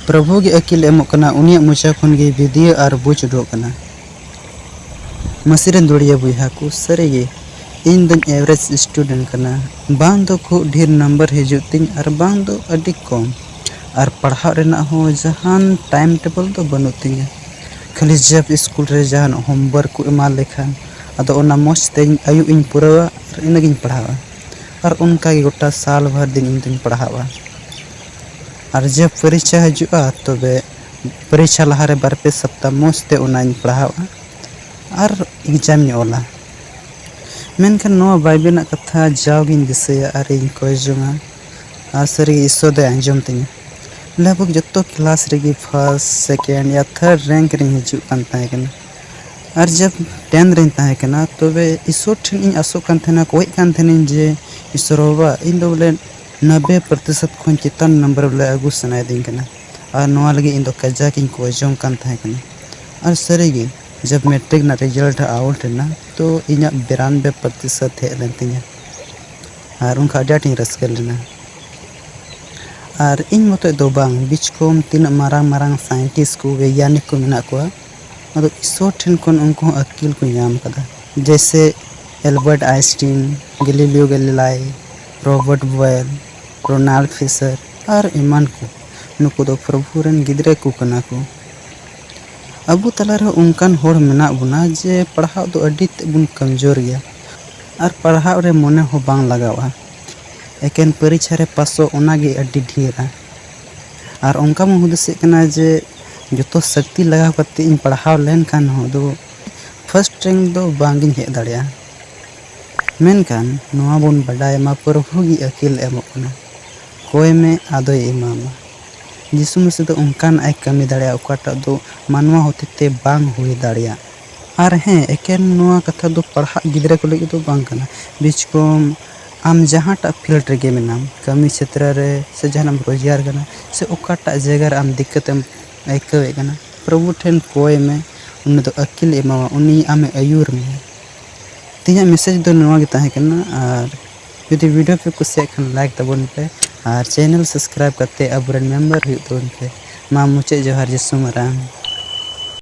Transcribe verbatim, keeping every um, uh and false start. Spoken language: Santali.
ᱯᱨᱚᱵᱷᱩ ᱜᱮ ᱟᱹᱠᱤᱞ ᱮᱢᱚᱜ ᱠᱟᱱᱟ, ᱩᱱᱤᱭᱟᱜ ᱢᱚᱪᱟ ᱠᱷᱚᱱ ᱜᱮ ᱵᱤᱫᱤᱭᱟᱹ ᱟᱨ ᱵᱩᱡᱽ ᱩᱰᱩᱠᱚᱜ ᱠᱟᱱᱟ᱾ ᱢᱟᱹᱥᱤ ᱨᱮᱱ ᱫᱩᱲᱤᱭᱟᱹ ᱵᱚᱭᱦᱟ ᱠᱚ, ᱥᱟᱹᱨᱤ ᱜᱮ ᱤᱧ ᱫᱚᱧ average student ᱠᱟᱱᱟ᱾ ᱵᱟᱝ ᱫᱚ ᱠᱷᱩᱵ ᱰᱷᱮᱨ ᱱᱟᱢᱵᱟᱨ ᱦᱤᱡᱩᱜ ᱛᱤᱧ ᱟᱨ ᱵᱟᱝ ᱫᱚ ᱟᱹᱰᱤ ᱠᱚᱢ᱾ ᱟᱨ ᱯᱟᱲᱦᱟᱜ ᱨᱮᱱᱟᱜ ᱦᱚᱸ ᱡᱟᱦᱟᱱ time table ᱫᱚ ᱵᱟᱹᱱᱩᱜ ᱛᱤᱧᱟᱹ᱾ ᱠᱷᱟᱹᱞᱤ ᱡᱟᱵ ᱥᱠᱩᱞ ᱨᱮ ᱡᱟᱦᱟᱱ homework ᱠᱚ ᱮᱢᱟ ᱞᱮᱠᱷᱟᱱ, ᱟᱫᱚ ᱚᱱᱟ ᱢᱚᱡᱽ ᱛᱮ ᱟᱹᱭᱩᱵ ᱤᱧ ᱯᱩᱨᱟᱹᱣᱟ ᱟᱨ ᱤᱱᱟᱹᱜᱤᱧ ᱯᱟᱲᱦᱟᱜᱼᱟ᱾ ᱟᱨ ᱚᱱᱠᱟ ᱜᱮ ᱜᱚᱴᱟ ᱥᱟᱞ ᱵᱷᱟᱨ ᱫᱤᱱ ᱤᱧ ᱫᱚᱧ ᱯᱟᱲᱦᱟᱜᱼᱟ᱾ ᱟᱨ ᱡᱟᱵ ᱯᱚᱨᱤᱠᱷᱟ ᱦᱤᱡᱩᱜᱼᱟ, ᱛᱚᱵᱮ ᱯᱚᱨᱤᱠᱷᱟ ᱞᱟᱦᱟᱨᱮ ᱵᱟᱨ ᱯᱮ ᱥᱚᱯᱛᱟ ᱢᱚᱡᱽ ᱛᱮ ᱚᱱᱟᱧ ᱯᱟᱲᱦᱟᱜᱼᱟ ᱟᱨ exam ᱤᱧ ᱚᱞᱟ᱾ ᱢᱮᱱᱠᱷᱟᱱ ᱱᱚᱣᱟ ᱵᱟᱭᱵᱮᱞ ᱨᱮᱱᱟᱜ ᱠᱟᱛᱷᱟ ᱡᱟᱣᱜᱤᱧ ᱫᱤᱥᱟᱹᱭᱟ ᱟᱨᱤᱧ ᱠᱚᱭ ᱡᱚᱝᱟ, ᱟᱨ ᱥᱟᱹᱨᱤᱜᱮ ᱤᱥᱥᱚᱨ ᱫᱚᱭ ᱟᱸᱡᱚᱢ ᱛᱤᱧᱟ᱾ ᱞᱟᱜᱽ ᱵᱷᱟᱜᱽ ᱡᱚᱛᱚ class ᱨᱮᱜᱮ first, second ᱭᱟ third rank ᱨᱤᱧ ᱦᱤᱡᱩᱜ ᱠᱟᱱ ᱛᱟᱦᱮᱸ ᱠᱟᱱᱟ᱾ ᱟᱨ ᱡᱟᱵ ten ᱨᱤᱧ ᱛᱟᱦᱮᱸ ᱠᱟᱱᱟ, ᱛᱚᱵᱮ ᱤᱥᱥᱚᱨ ᱴᱷᱮᱱ ᱤᱧ ᱟᱥᱚᱜ ᱠᱟᱱ ᱛᱟᱦᱮᱱᱟ, ᱠᱚᱭᱮᱜ ᱠᱟᱱ ᱛᱟᱦᱮᱱᱤᱧ ᱡᱮ, "ᱤᱥᱥᱚᱨ ᱵᱟᱵᱟ, ᱤᱧ ᱫᱚ ᱵᱚᱞᱮ ᱱᱚᱵᱵᱳᱭ ᱯᱨᱚᱛᱤᱥᱚᱛ ᱠᱷᱚᱱ ᱪᱮᱛᱟᱱ ᱱᱟᱢᱵᱟᱨ ᱵᱚᱞᱮ ᱟᱹᱜᱩ ᱥᱟᱱᱟᱭᱮᱫᱤᱧ ᱠᱟᱱᱟ, ᱟᱨ ᱱᱚᱣᱟ ᱞᱟᱹᱜᱤᱫ ᱤᱧ ᱫᱚ ᱠᱟᱡᱟᱠ ᱤᱧ ᱠᱚᱭ ᱡᱚᱝ ᱠᱟᱱ ᱛᱟᱦᱮᱸ ᱠᱟᱱᱟ᱾" ᱟᱨ ᱥᱟᱹᱨᱤᱜᱮ, ᱡᱟᱵ ᱢᱮᱴᱨᱤᱠ ᱨᱮᱱᱟᱜ result out ᱮᱱᱟ, ᱛᱚ ᱤᱧᱟᱹᱜ ᱵᱤᱨᱟᱱᱵᱮ ᱯᱨᱚᱛᱤᱥᱚᱛ ᱦᱮᱡ ᱞᱮᱱ ᱛᱤᱧᱟ, ᱟᱨ ᱚᱱᱠᱟ ᱟᱹᱰᱤ ᱟᱸᱴᱤᱧ ᱨᱟᱹᱥᱠᱟᱹ ᱞᱮᱱᱟ᱾ ᱟᱨ ᱤᱧ ᱢᱚᱛᱚᱡ ᱫᱚ ᱵᱟᱝ, ᱵᱤᱪᱠᱚᱢ ᱛᱤᱱᱟᱹᱜ ᱢᱟᱨᱟᱝ ᱢᱟᱨᱟᱝ scientist ᱠᱚ, ᱵᱳᱭᱜᱽᱜᱟᱱᱤᱠ ᱠᱚ ᱢᱮᱱᱟᱜ ᱠᱚᱣᱟ, ᱟᱫᱚ ᱤᱥᱥᱚᱨ ᱴᱷᱮᱱ ᱠᱷᱚᱱ ᱩᱱᱠᱩ ᱦᱚᱸ ᱟᱹᱠᱤᱞ ᱠᱚ ᱧᱟᱢ ᱠᱟᱫᱟ᱾ ᱡᱮᱭᱥᱮ ᱮᱞᱵᱟᱨᱴ ᱟᱭᱱᱥᱴᱤᱱ, ᱜᱮᱞᱤᱞᱤᱭᱳ ᱜᱮᱞᱤᱞᱟᱭ, ᱨᱚᱵᱟᱨᱴ ᱵᱚᱭᱮᱞ, ᱨᱳᱱᱟᱞᱰ ᱯᱷᱤᱥᱟᱨ ᱟᱨ ᱮᱢᱟᱱ ᱠᱚ᱾ ᱱᱩᱠᱩ ᱫᱚ ᱯᱨᱚᱵᱷᱩ ᱨᱮᱱ ᱜᱤᱫᱽᱨᱟᱹ ᱠᱚ ᱠᱟᱱᱟ ᱠᱚ᱾ ᱟᱵᱚ ᱛᱟᱞᱟ ᱨᱮᱦᱚᱸ ᱚᱱᱠᱟᱱ ᱦᱚᱲ ᱢᱮᱱᱟᱜ ᱵᱚᱱᱟ ᱡᱮ ᱯᱟᱲᱦᱟᱜ ᱫᱚ ᱟᱹᱰᱤ ᱛᱮᱫ ᱵᱚᱱ ᱠᱚᱢᱡᱳᱨ ᱜᱮᱭᱟ ᱟᱨ ᱯᱟᱲᱦᱟᱜ ᱨᱮ ᱢᱚᱱᱮ ᱦᱚᱸ ᱵᱟᱝ ᱞᱟᱜᱟᱜᱼᱟ᱾ ᱮᱠᱮᱱ ᱯᱚᱨᱤᱠᱷᱟ ᱨᱮ ᱯᱟᱥᱚᱜ, ᱚᱱᱟᱜᱮ ᱟᱹᱰᱤ ᱰᱷᱮᱨᱟ᱾ ᱟᱨ ᱚᱱᱠᱟ ᱵᱚᱱ ᱦᱩᱫᱤᱥᱮᱫ ᱠᱟᱱᱟ ᱡᱮ ᱡᱚᱛᱚ ᱥᱚᱠᱛᱤ ᱞᱟᱜᱟᱣ ᱠᱟᱛᱮ ᱤᱧ ᱯᱟᱲᱦᱟᱣ ᱞᱮᱱᱠᱷᱟᱱ ᱦᱚᱸ ᱫᱚ first rank ᱫᱚ ᱵᱟᱝ ᱜᱤᱧ ᱦᱮᱡ ᱫᱟᱲᱮᱭᱟᱜᱼᱟ᱾ ᱢᱮᱱᱠᱷᱟᱱ ᱱᱚᱣᱟ ᱵᱚᱱ ᱵᱟᱰᱟᱭ ᱢᱟ, ᱯᱨᱚᱵᱷᱩ ᱜᱮ ᱟᱹᱠᱤᱞ ᱮ ᱮᱢᱚᱜ ᱠᱟᱱᱟ, ᱠᱚᱭ ᱢᱮ ᱟᱫᱚᱭ ᱮᱢᱟᱢᱟ᱾ ᱡᱤᱥᱩ ᱢᱟᱹᱥᱤ ᱫᱚ ᱚᱱᱠᱟᱱᱟᱜ ᱮ ᱠᱟᱹᱢᱤ ᱫᱟᱲᱮᱭᱟᱜᱼᱟ, ᱚᱠᱟᱴᱟᱜ ᱫᱚ ᱢᱟᱱᱣᱟ ᱦᱚᱛᱮ ᱛᱮ ᱵᱟᱝ ᱦᱩᱭ ᱫᱟᱲᱮᱭᱟᱜ᱾ ᱟᱨ ᱦᱮᱸ, ᱮᱠᱮᱱ ᱱᱚᱣᱟ ᱠᱟᱛᱷᱟ ᱫᱚ ᱯᱟᱲᱦᱟᱜ ᱜᱤᱫᱽᱨᱟᱹ ᱠᱚ ᱞᱟᱹᱜᱤᱫ ᱫᱚ ᱵᱟᱝ ᱠᱟᱱᱟ᱾ ᱵᱤᱪᱠᱚᱢ ᱟᱢ ᱡᱟᱦᱟᱸᱴᱟᱜ field ᱨᱮᱜᱮ ᱢᱮᱱᱟᱢ, ᱠᱟᱹᱢᱤ ᱪᱷᱮᱛᱨᱚ ᱨᱮ ᱥᱮ ᱡᱟᱦᱟᱱᱟᱜ ᱮᱢ ᱨᱳᱡᱽᱜᱟᱨ ᱠᱟᱱᱟ ᱥᱮ ᱚᱠᱟᱴᱟᱜ ᱡᱟᱭᱜᱟ ᱨᱮ ᱟᱢ ᱫᱤᱠᱠᱟᱹᱛ ᱮᱢ ᱟᱹᱭᱠᱟᱹᱣᱮᱫ ᱠᱟᱱᱟ, ᱯᱨᱚᱵᱷᱩ ᱴᱷᱮᱱ ᱠᱚᱭ ᱢᱮ, ᱩᱱᱤ ᱫᱚ ᱟᱹᱠᱤᱞ ᱮ ᱮᱢᱟᱢᱟ, ᱩᱱᱤ ᱟᱢᱮ ᱟᱹᱭᱩᱨ ᱢᱮᱭᱟ᱾ ᱛᱮᱦᱮᱧᱟᱜ message ᱫᱚ ᱱᱚᱣᱟ ᱜᱮ ᱛᱟᱦᱮᱸ ᱠᱟᱱᱟ᱾ ᱟᱨ ᱡᱩᱫᱤ video ᱯᱮ ᱠᱩᱥᱤᱭᱟᱜ ᱠᱷᱟᱱ like ᱛᱟᱵᱚᱱ ᱯᱮ, ᱟᱨ channel subscribe ᱠᱟᱛᱮ ᱟᱵᱚᱨᱮᱱ member ᱦᱩᱭᱩᱜ ᱛᱟᱵᱚᱱ ᱯᱮ᱾ ᱢᱟ ᱢᱩᱪᱟᱹᱫ ᱡᱚᱦᱟᱨ, ᱡᱤᱥᱩ ᱢᱟᱨᱟᱝ᱾